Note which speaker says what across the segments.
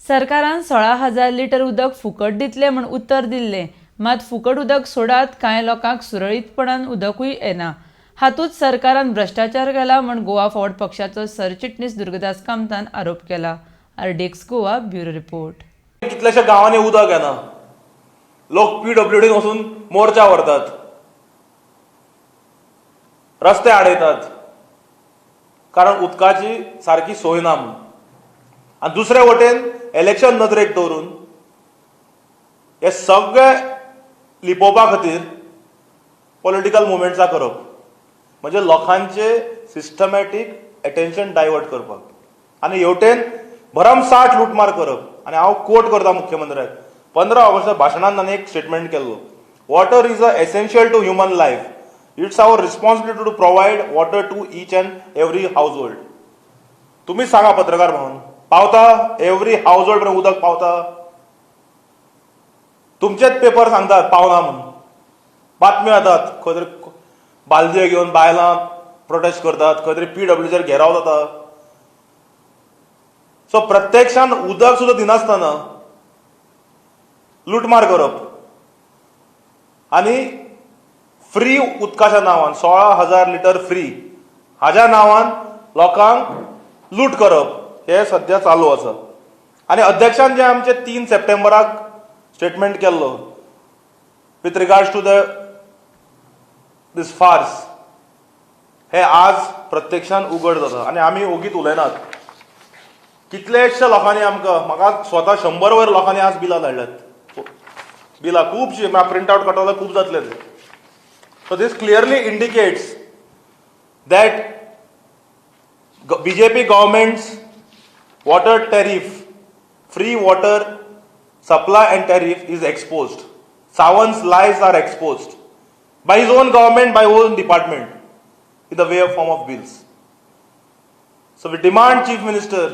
Speaker 1: सरकारान 16,000 लिटर उदक फुकट दितले म्हूण उतर दिल्लें. मात फुकट उदक सोडात, कांय लोकांक सुरळीतपणान उदकूय येना. हातूंत सरकारान भ्रश्टाचार केला म्हूण गोवा फॉरवर्ड पक्षाचो सरचिटणीस दुर्गदास कामतान आरोप केला. RDX Goa, bureau report.
Speaker 2: कितल्याशा गांवांनी उदक येना. लोक पीडब्ल्यूडीन वचून मोर्चा व्हरतात, रस्ते आडयतात, कारण उदकाची सारकी सोय ना म्हणून. आनी दुसरे वटेन इलेक्शन नदरेक दवरून हे सगळे लिपोवपा खातीर पॉलिटिकल मुवमेंट्सां करप, म्हणजे लोकांचे सिस्टमॅटीक एटेन्शन डायवर्ट करपाक आनी हेवटेन भरमसाठ लुटमार करप. आनी हांव कोट करता मुख्यमंत्र्याक. 15 ऑगस्टाक भाशणान ताणें एक स्टेटमेंट केल्लो, "Water is a essential to human life. It's our responsibility to provide water to each and every household." तुम्ही सांगा पत्रकार भावन, पावता एव्हरी हाऊस होल्ड पर्यंत उदक पावता? तुमचेच पेपर सांगतात पावना म्हणून. बातम्यो येतात, खंय तरी बालद्यो घेवन बायलां प्रोटेस्ट करतात, खंय तरी पीडब्ल्यूचेर घेराव जाता. सो प्रत्यक्षान उदक सुद्दां दिनासतना लुटमार करप आनी फ्री उदकाच्या नांवान, 16,000 लिटर फ्री हाज्या नांवान लोकांक लूट करप हे सध्या चालू आसा. आनी अध्यक्षान जे आमचे 3 सप्टेंबराक स्टेटमेंट केल्लो with regards to the this farce, हे आज प्रत्यक्षान उगड जाता. आनी आमी ओगीत उलयनात. कितलेशे लोकांनी आमकां, म्हाका स्वता 100 वयर लोकांनी आज बिलां धाडल्यात. बिलां खुबशीं प्रिंट आवट काडटा जाल्यार खूब जातले ते. So this clearly indicates that BJP government's water tariff, free water supply and tariff is exposed. Sawant's lies are exposed by his own government, by own department, in the way of form of bills. So we demand Chief Minister,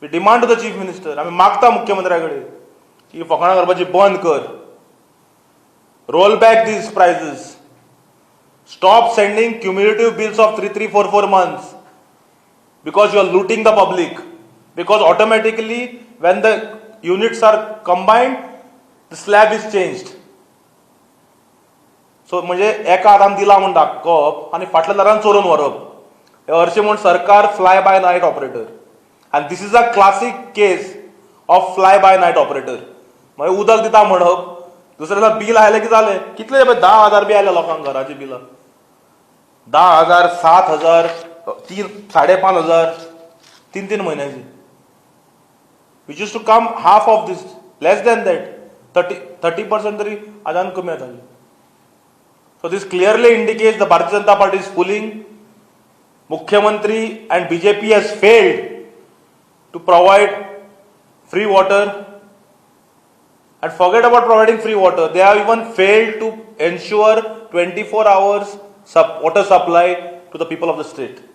Speaker 2: we demand to the Chief Minister, आमी मागता मुख्यमंत्र्या कडेन की फकाणां करपाची बंद कर. Roll back these prices. Stop sending cumulative bills of 3, 3, 4, 4 months because you are looting the public. Because automatically, when the units are combined, the slab is changed. So म्हणजे एका हातान दिला म्हूण दाखोवप आनी फाटल्या दारान चोरून व्हरप हे हरशीं म्हूण सरकार फ्लाय बाय नायट ऑपरेटर आनी this is a classic case of fly by night operator. मागीर उदक दिता म्हणप, दुसऱ्या दिसा बील आयलें की जालें. कितले पळय, 10,000 बी आयले लोकांक घराची बिलां, 10,000, 7,000, 3, 5,500, तीन तीन म्हयन्याची, which used to come half of this, less than that, 30% तरी आजान कमी येताली. So this clearly indicates the Bharatiya Janata Party is fooling. मुख्यमंत्री and BJP has failed to provide free water. And forget about providing free water, they have even failed to ensure 24 hours water supply to the people of the state.